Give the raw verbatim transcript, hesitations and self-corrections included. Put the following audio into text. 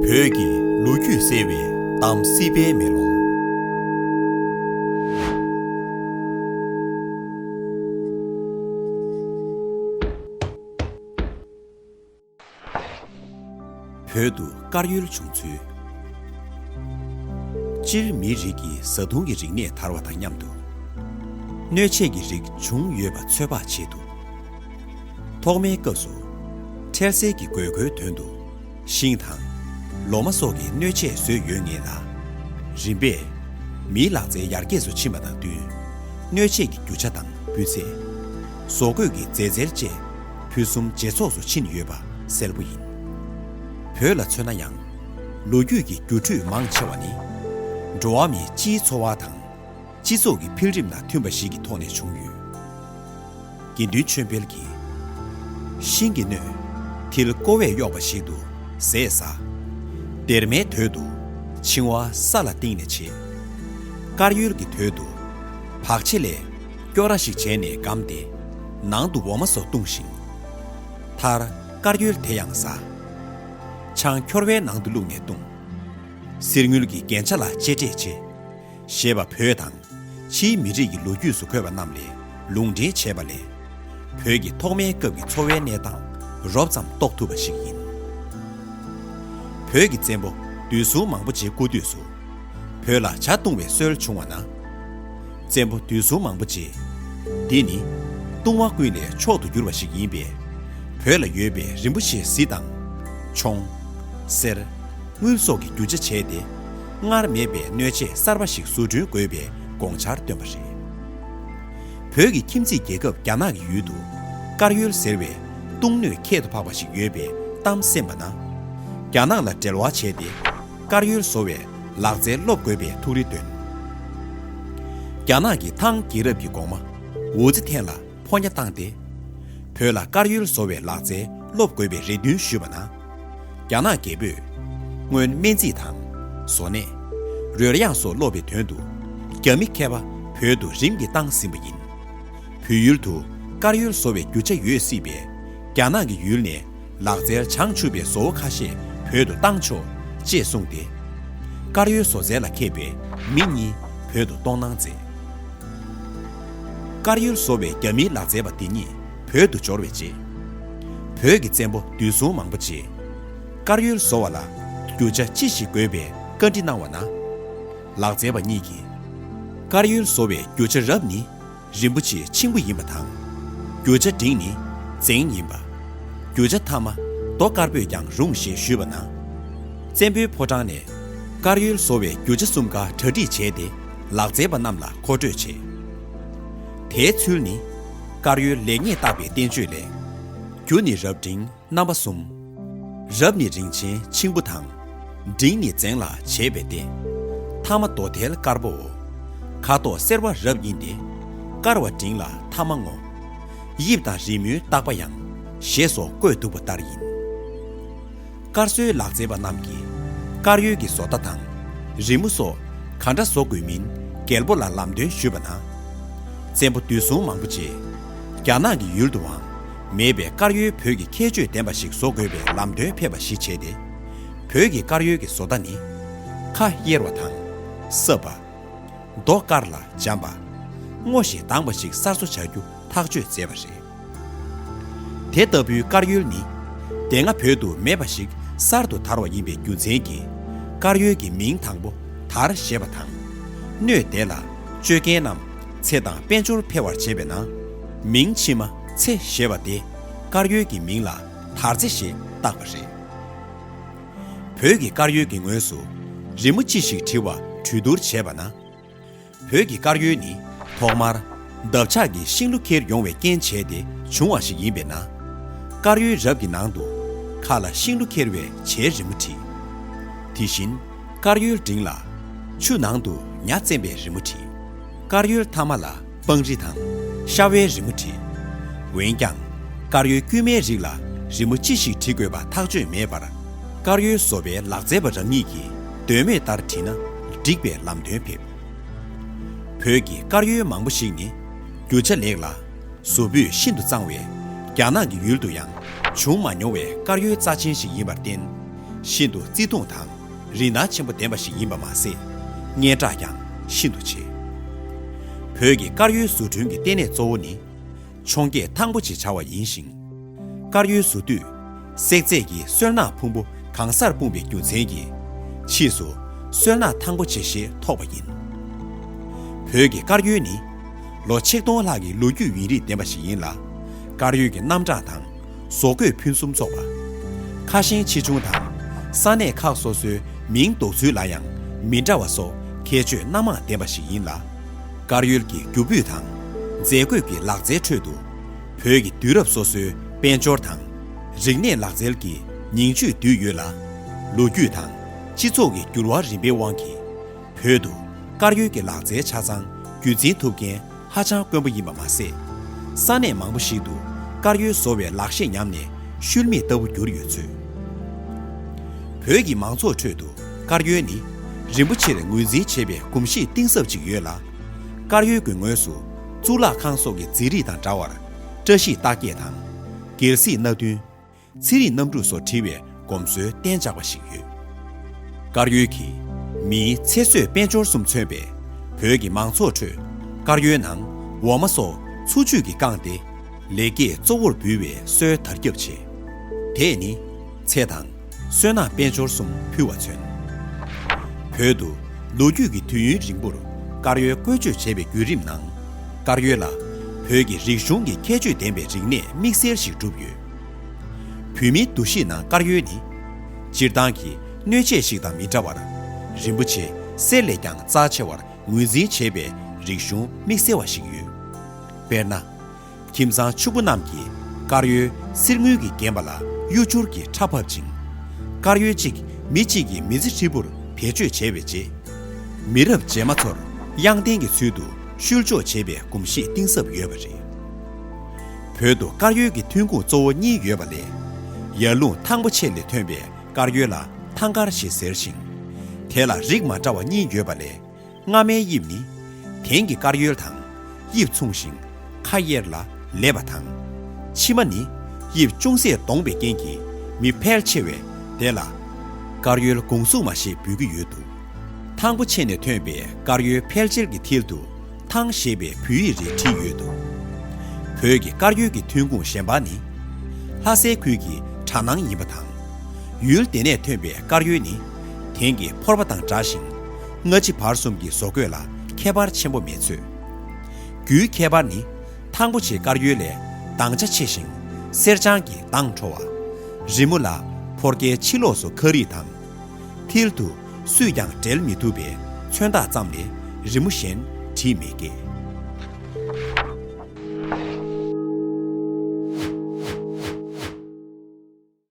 བོད་ཀྱི་ལོ་རྒྱུས་གསལ་བའི་གཏམ་སྲིད་པའི་མེ་ལོང་། བོད་དུ་དཀར་ཡོལ་བྱུང་ཚུལ། སྤྱིར་མིའི་རིགས་ཀྱི་བཟའ་བཏུང་གི་རིག་གནས་དར་བ་དང་མཉམ་དུ། སྣོད་ཆས་ཀྱི་རིགས་བྱུང་ཡོད་པ་ཚོད་དཔག་བྱེད་ཐུབ། ཐོག་མའི་སྐབས་སུ། འཕྲལ་སེལ་གྱི་དགོས་མཁོའི་དོན་དུ། ཤིང་དང་། ལོ་མ་སོགས་ཀྱི་སྣོད་ཆས་བཟོས་ཡོད་ངེས་ལ། རིམ་པས། མིའི་ལག་རྩལ་ཡར་རྒྱས་སུ་ཕྱིན་པ་དང་བསྟུན། སྣོད་ཆས་ཀྱི་རྒྱུ་ཆ་དང་སྤུས་ཚད། བཟོ་བཀོད་ཀྱི་མཛེས་རྩལ་བཅས། ཕུན་སུམ་ཇེ་ཚོགས་སུ་ཕྱིན་ཡོད་པ་གསལ་པོ་ཡིན། བོད་ལ་མཚོན་ན་ཡང་། ལོ་རྒྱུས་ཀྱི་སྒྱུ་འཕྲུལ་མང་ཆེ་བ་ནི། འགྲོ་བ་མིའི་སྤྱིའི་འཚོ་བ་དང་། སྤྱི་ཚོགས་ཀྱི་འཕེལ་རིམ་དང་མཐུན་པ་ཞིག་གི་ཐོག་ནས་བྱུང་ཡོད། དགེ་འདུན་ཆོས་འཕེལ་གྱིས། ཤིང་གི་སྣོད། མཐིལ་ཀོ་བས་གཡོགས་པ་ཞིག་ཏུ་ཟས་ཟ། སྡེར་མའི་དོད་དུ། འཆིང་བ་ས་ལ་བཏིང་ནས་བྱེད། དཀར་ཡོལ་གྱི་དོད་དུ། བག་ཕྱེ་ལས། སྐྱོ་ར་ཞིག་བྱས་ནས་བསྒམས་ཏེ། ནང་དུ་འོ་མ་སོགས་བཏུང་ཞིང་། མཐར། དཀར་ཡོལ་དེ་ཡང་ཟ། ཆང་ཁྱོར་བའི་ནང་དུ་བླུགས་ནས་བཏུང་། གསེར་དངུལ་གྱི་རྒྱན་ཆ་ལ་གཅེས་སྤྲས་བྱེད། ཞེས་པ་བོད་དང་ཕྱིའི་མི་རིགས་ཀྱི་ལོ་རྒྱུས་སུ་འཁོད་པ་རྣམས་ལས་ལུང་འདྲེན་བྱས་པ་ལས། བོད་ཀྱི་ཐོག་མའི་སྐབས་ཀྱི་འཚོ་བའི་གནས་སྟངས་རོབ་ཙམ་རྟོགས་ཐུབ་པ་ཞིག་ཡིན། བོད་ཀྱི་བཙན་པོ་དུས་སྲུང་མང་པོ་ཅིག་སྐུ་དུས་སུ། བོད་ལ་ཇ་བཏུང་བའི་སྲོལ་བྱུང་བ་ན། བཙན་པོ་དུས་སྲུང་མང་པོ་ཅིག་འདི་ནི། བཏུང་བ་ཀུན་ལས་མཆོག་ཏུ་གྱུར་པ་ཞིག་ཡིན་པས། བོད་ལ་ཡོད་པའི་རིན་པོ་ཆེའི་གཟི་དང་། མཆོང་། གསེར། དངུལ་སོགས་ཀྱི་རྒྱུ་ཆ་བྱས་ཏེ། སྔར་མེད་པའི་སྣོད་ཆས་གསར་པ་ཞིག་བཟོ་སྐྲུན་དགོས་པའི་དགོངས་འཆར་བཏོན་པ་རེད། བོད་ཀྱི་ཁྱིམ་མཚེས་རྒྱལ་ཁབ་རྒྱ་ནག་གི་ཡུལ་དུ། དཀར་ཡོལ་ཟེར་བའི་བཏུང་སྣོད་ཁྱད་དུ་འཕགས་པ་ཞིག་ཡོད་པའི་གཏམ་གསན་པ་ན། རྒྱ་ནག་ལ་འབྲེལ་བ་བྱས་ཏེ། དཀར་ཡོལ་བཟོ་བའི་ལག་རྩལ་སློབ་དགོས་པའི་ཐུགས་རེ་བཏོན། རྒྱ་ནག་གི་ཐང་རྒྱལ་རབས་ཀྱི་གོང་མ་ཝུའུ་ཙི་ཐན་ལ་ཕོ་ཉ་བཏང་སྟེ། བོད་ལ་དཀར་ཡོལ་བཟོ་བའི་ལག་རྩལ་སློབ་དགོས་པའི་རེ་འདུན་ཞུས་པ་ན། རྒྱ་ནག་རྒྱལ་པོས། སྔོན་སྨན་རྩིས་དང་། བཟོ་གནས། རོལ་དབྱངས་སོགས་སློབ་པའི་དོན་དུ། རྒྱ་མི་མཁས་པ་བོད་དུ་རིམ་གྱིས་བཏང་ཟིན་པ་ཡིན། བོད་ཡུལ་དུ་དཀར་ཡོལ་བཟོ་བའི་རྒྱུ་ཆ་ཡོད་སྲིད་པས། རྒྱ་ནག་གི་ཡུལ་ནས་ལག་རྩལ་བྱང་ཆུབ་པའི་བཟོ་བོ་ཁ་ཤས་བོད་དུ་བཏང་ཆོག་ཅེས་གསུངས་ཏེ། དཀར་ཡོལ་བཟོ་རྩལ་ལ་མཁས་པའི་མི་གཉིས་བོད་དུ་གཏོང་གནང་མཛད། དཀར་ཡོལ་བཟོ་བའི་རྒྱ་མིའི་ལག་རྩལ་པ་འདི་གཉིས་བོད་དུ་འབྱོར་བའི་རྗེས། བོད་ཀྱི་བཙན་པོ་དུས་སྲུང་མང་པོ་ཅིག་དཀར་ཡོལ་བཟོ་བ་ལ་རྒྱུ་ཆ་ཅི་ཞིག་དགོས་པའི་བཀའ་འདྲི་གནང་བ་ན། ལག་རྩལ་པ་གཉིས་ཀྱིས། དཀར་ཡོལ་བཟོ་བའི་རྒྱུ་ཆ་རབ་ནི་རིན་པོ་ཆེ་ཆེན་པོ་ཡིན་པ་དང་། རྒྱུ་ཆ་འབྲིང་ནི་བཙན་ཡིན་པ། རྒྱུ་ཆ་ཐ་མ་རྡོ་དཀར་པོས་ཀྱང་རུང་ཞེས་ཞུས་པ་ན། བཙན་པོའི་ཕོ་བྲང་ནས་དཀར་ཡོལ་བཟོ་བའི་རྒྱུ་ཆ་གསུམ་ཀ་གྲ་སྒྲིག་བྱས་ཏེ་ལག་རྩལ་པ་རྣམས་ལ་མཁོ་སྤྲོད་བྱས། དེའི་ཚུལ་ནི། དཀར་ཡོལ་ལེགས་ཉེས་བརྟག་པའི་བསྟན་བཅོས་ལས། རྒྱུ་ནི་རབ་འབྲིང་རྣམ་པ་གསུམ། རབ་ནི་རིན་ཆེན་ཆེན་པོ་དང་། འབྲིང་ནི་བཙན་ལ་བྱས་པའི་སྟེ། ཐ་མ་རྡོ་ཐལ་དཀར་པོའོ། ཁ་དོག་སེར་བ་རབ་ཡིན་ཏེ། དཀར་བ་འབྲིང་ལ་ཐ་མ་ངོ་། དབྱིབས་དང་རི་མོའི་བརྟག་པ་ཡང་། ཞེས་སོགས་བཀོད་འདུག་པ་ལྟར་ཡིན། དཀར་བཟོའི་ལག་རྩལ་པ་རྣམས་ཀྱིས་དཀར་ཡོལ་གྱི་བཟོ་ལྟ་དང་རི་མོ་སོགས་ག་འདྲ་བཟོ་དགོས་མིན་རྒྱལ་པོ་ལ་ལམ་སྟོན་ཞུས་པ་ན། བཙན་པོ་དུས་སྲུང་མང་པོ་ཅིག་རྒྱ་ནག་གི་ཡུལ་དུའང་མེད་པའི་དཀར་ཡོལ་བོད་ཀྱི་ཁྱད་ཆོས་ལྡན་པ་ཞིག་བཟོ་དགོས་པའི་ལམ་སྟོན་ཕེབས་པ་ཞིག་བྱས་ཏེ། བོད་ཀྱི་དཀར་ཡོལ་གྱི་བཟོ་ལྟ་ནི། ཁ་གཡེར་བ་དང་། སྲབ་པ། རྡོ་དཀར་ལ་འཇམ་པ། སྔོ་ཞིང་དྭངས་པ་ཞིག་གསར་བཟོ་བྱ་རྒྱུ་ཐག་གཅོད་མཛད་པ་རེད། དེ་ལྟ་བུའི་དཀར་ཡོལ་ནི། དེ་སྔ་བོད་དུ་མེད་པ་ཞིག་གསར་དུ་དར་བ་ཡིན་པའི་རྒྱུ་མཚན་གྱིས། དཀར་ཡོལ་གྱི་མིང་དང་པོ་དར་ཞེས་པ་དང་། སྣོད་དེ་ལ་གཅོད་མཁན་རྣམས་ཚེ་དང་དཔལ་འབྱོར་འཕེལ་བར་བྱེད་པས་ན། མིང་ཕྱི་མ་ཚེ་ཞེས་པ་དེ་དཀར་ཡོལ་གྱི་མིང་ལ་དར་རྩེ་ཞེས་བཏགས་པ་རེད། བོད་ཀྱི་དཀར་ཡོལ་གྱི་ངོས་སུ་རི་མོ་ཅི་ཞིག་བྲི་བ་གྲོས་བསྡུར་བྱས་པ་ན། བོད་ཀྱི་དཀར་ཡོལ་ནི་ཐོག་མར་འདབ་ཆགས་ཀྱིས་ཤིང་ལོ་འཁྱེར་ཡོང་བའི་རྐྱེན་བྱས་ཏེ་བྱུང་བ་ཞིག་ཡིན་པས་ན། དཀར་ཡོལ་རབ་ཀྱི་ནང་དུ་ཁ་ལ་ཤིང་ལོ་འཁྱེར་བའི་བྱའི་རི་མོ་བྲིས། དེ་བཞིན་དཀར་ཡོལ་འབྲིང་ལ་ཆུ་ནང་དུ་ཉ་བཙེམ་པའི་རི་མོ་བྲིས། དཀར་ཡོལ་ཐ་མ་ལ་སྤང་རི་དང་ཤ་བའི་རི་མོ་བྲིས། འོན་ཀྱང་དཀར་ཡོལ་དཀྱུས་མའི་རིགས་ལ་རི་མོ་ཅི་ཞིག་བྲི་དགོས་པ་ཐག་གཅོད་མེད་པར། དཀར་ཡོལ་བཟོ་པའི་ལག་རྩལ་པ་རང་ཉིད་ཀྱི་འདོད་མོས་ལྟར་བྲིས་ན་འགྲིག་པའི་ལམ་སྟོན་ཕེབས། བོད་ཀྱི་དཀར་ཡོལ་མང་པོ་ཞིག་ནི་རྒྱུ་ཆ་ལེགས་ལ། བཟོ་སྤུས་ཤིན་ཏུ་གཙང་བས་རྒྱ་ནག་གི་ཡུལ་དུ་ཡང་བྱུང་མ་མྱོང་བའི་དཀར་ཡོལ་རྩ་ཆེན་ཞིག་ཡིན་པར་བརྟེན། ཤིན་ཏུ་བརྩེ་དུང་དང་རིན་ཐང་ཆེན་པོ་ལྡན་པ་ཞིག་ཡིན་པ་མ་ཟད། སྙན་གྲགས་ཀྱང་ཤིན་ཏུ་ཆེ། བོད་ཀྱི་དཀར་ཡོལ་བཟོ་སྐྲུན་གྱི་ལྟེ་གནས་གཙོ་བོ་ནི། འཕྱོངས་རྒྱས་ཐང་པོ་ཆེ་བྱ་བ་ཡིན་ཞིང་། དཀར་ཡོལ་བཟོ་དུས། བསྲེག་རྫས་ཀྱི་སོལ་ནག་ཕུང་པོ་གང་སར་སྤུངས་པའི་རྒྱུ་མཚན་གྱིས། ཕྱིས་སུ་སོལ་ནག་ཐང་པོ་ཆེ་ཞེས་ཐོགས་པ་ཡིན། བོད་ཀྱི་དཀར་ཡོལ་ནི། ལོ་ཆིག་སྟོང་ལྷག་གི་ལོ་རྒྱུས་ཡུན་རིང་ལྡན་པ་ཞིག་ཡིན་ལ། དཀར་ཡོལ་གྱི་རྣམ་གྲངས་དང་། བཟོ་བཀོད་ཕུན་སུམ་ཚོགས་པ། ཁ་ཞེང་ཆེ་ཆུང་དང་། ས་གནས་ཁག་སོ་སོའི་མིང་འདོགས་ཚུལ་ལ་ཡང་མི་འདྲ་བ་སོགས་ཁྱད་ཆོས་སྣ་མང་ལྡན་པ་ཞིག་ཡིན་ལ། དཀར་ཡོལ་གྱི་རྒྱུ་སྤུས་དང་། མཛེས་བཀོད་ཀྱི་ལག་རྩལ་ཁྲོད་དུ། བོད་ཀྱི་དུས་རབས་སོ་སོའི་དཔལ་འབྱོར་དང་། རིག་གནས་ལག་རྩལ་གྱི་ཉིང་བཅུད་འདུས་ཡོད་ལ། ལོ་རྒྱུས་དང་སྤྱི་ཚོགས་ཀྱི་འགྱུར་བ་རིམ་པའི་དབང་གིས། བོད་དུ་དཀར་ཡོལ་གྱི་ལག་རྩལ་ཆ་ཚང་རྒྱུན་འཛིན་ཐུབ་མཁན་ཧ་ཅང་དཀོན་པོ་ཡིན་པ་མ་ཟད། ས་གནས་མང་པོ་ཞིག་ཏུ་དཀར་ཡོལ་བཟོ་བའི་ལག་ཤེས་ཉམས་ནས་ཤུལ་མེད་ལྟ་བུ་གྱུར་ཡོད་ཚུལ། བོད་ཀྱི་མང་ཚོགས་ཁྲོད་དུ་དཀར་ཡོལ་ནི་རིན་པོ་ཆེར་ངོས་འཛིན་བྱེད་པའི་གོམས་གཤིས་གཏིང་ཟབ་ཅིག་ཡོད་ལ། དཀར་ཡོལ་གྱི་ངོས་སུ་གཙུག་ལག་ཁང་སོགས་ཀྱི་མཛེས་རིས་དང་འདྲ་བར་བཀྲ་ཤིས་རྟགས་བརྒྱད་དང་། རྒྱལ་སྲིད་སྣ་བདུན། ཚེ་རིང་རྣམ་དྲུག་སོགས་བྲིས་པའི་སྒོམ་སྲོལ་གཏན་འཇགས་པ་ཞིག་ཡོད། དཀར་ཡོལ་གྱིས་མིའི་ཚེ་བསོད་དཔལ་འབྱོར་གསུམ་མཚོན་པའི་བོད་ཀྱི་མང་ཚོགས་ཁྲོད་དཀར་ཡོལ་ནང་འོ་མ་སོགས་འཚོ་བཅུད་ཀྱིས་བཀང་སྟེ་ལེགས་སྐྱེས་གཙོ་བོར་འབུལ་བའི་སྲོལ་དར་ཁྱབ་ཆེ། དེས་ནི་ཚེ་དང་བསོད་ནམས་དཔལ་འབྱོར་གསུམ་ཕུལ་བ་མཚོན། བོད་དུ་ལོ་རྒྱུས་ཀྱི་དུས་ཡུན་རིང་པོར་དཀར་ཡོལ་བཀོལ་སྤྱོད་བྱས་པའི་བརྒྱུད་རིམ་ནང་། དཀར་ཡོལ་ལ་བོད་ཀྱི་རིག་གཞུང་གི་ཁྱད་ཆོས་ལྡན་པའི་རིག་གནས་དམིགས་བསལ་ཞིག་གྲུབ་ཡོད། བོད་མིའི་འདུ་ཤེས་ནང་དཀར་ཡོལ་ནི། སྤྱིར་བཏང་གི་སྣོད་ཆས་ཤིག་དང་མི་འདྲ་བར། རིན་པོ་ཆེ་གསེར་ལས་ཀྱང་རྩ་ཆེ་བར་ངོས་འཛིན་བྱེད་པའི་རིག་གཞུང་དམིགས་བསལ་བ་ཞིག་ཡོད། དཔེར་ན། ཁྱིམ་ཚང་ཕྱུག་པོ་རྣམས་ཀྱིས་དཀར་ཡོལ་གསེར་དངུལ་གྱིས་བརྒྱན་པ་ལ་གཡུ་བྱུར་གྱི་ཁྲ་ཕབ་ཅིང་། དཀར་ཡོལ་གཅིག་མི་གཅིག་གི་མི་ཚེ་ཧྲིལ་པོར་བེད་སྤྱོད་བྱས་པའི་རྗེས། མི་རབས་རྗེས་མ་ཚོར་གཡང་ལྡན་གྱི་ཚུལ་དུ་བཤུལ་འཇོག་བྱེད་པའི་གོམས་གཤིས་གཏིང་ཟབ་ཡོད་པ་རེད། བོད་དུ་དཀར་ཡོལ་གྱི་ཐོན་ཁུངས་གཙོ་བོ་གཉིས་ཡོད་པ་ལས། ཡར་ཀླུང་ཐང་པོ་ཆེ་ལས་ཐོན་པའི་དཀར་ཡོལ་ལ་ཐང་དཀར་ཞེས་ཟེར་ཞིང་། དེ་ལ་རིགས་མ་འདྲ་བ་གཉིས་ཡོད་པ་ལས། སྔ་མའི་དབྱིབས་ནི་དེང་གི་དཀར་ཡོལ་དང་དབྱིབས་མཚུངས་ཤིང་ཁ་གཡེར་ལ་ལེབ་པ་དང་། ཕྱི་མ་ནི་དབྱིབས་ཅུང་ཟད་ལྡོངས་པའི་རྐྱེན་གྱིས་མི་ཕལ་ཆེ་བས་དེ་ལ་དཀར་ཡོལ་སྒོང་གཟུགས་མ་ཞེས་འབོད་ཀྱི་ཡོད་འདུག་ཐང་པོ་ཆེ་ནས་ཐོན་པའི་དཀར་ཡོལ་ཕལ་ཆེར་གྱི་མཐིལ་དུ་ཐང་ཞེས་པའི་བོད་ཡིག་རེ་བྲིས་ཡོད་འདུག་བོད་ཀྱི་དཀར་ཡོལ་གྱི་ཐོན་ཁུངས་གཞན་པ་ནི། ལྷ་སའི་ཁུལ་གྱི་གྲ་ནང་ཡིན་པ་དང་། ཡུལ་དེ་ནས་ཐོན་པའི་དཀར་ཡོལ་ནི། དེང་གི་ཕོར་པ་དང་འདྲ་ཞིང་། སྔ་ཕྱི་བར་གསུམ་གྱི་བཟོ་བཀོད་ལ་ཁྱད་པར་ཆེན་པོ་མེད་ཚོད། རྒྱུའི་ཁྱད་པར་ནི། ཐང་པོ་ཆེའི་དཀར་ཡོལ་ལས་དྭངས་ཆ་ཆེ་ཞིང་། གསེར་སྦྱངས་ཀྱི་མདངས་འཕྲོ་བ། རི་མོ་ལ་ཕོར་ཀའི་ཕྱི་ལོགས་སུ་ཁ་རིས་དང་། མཐིལ་དུ་སུས་ཀྱང་འབྲལ་མི་ཐུབ་པའི་མཚོན་རྟགས་ཙམ་ལས་རི་མོ་གཞན་བྲིས་མི་སྐྱེ།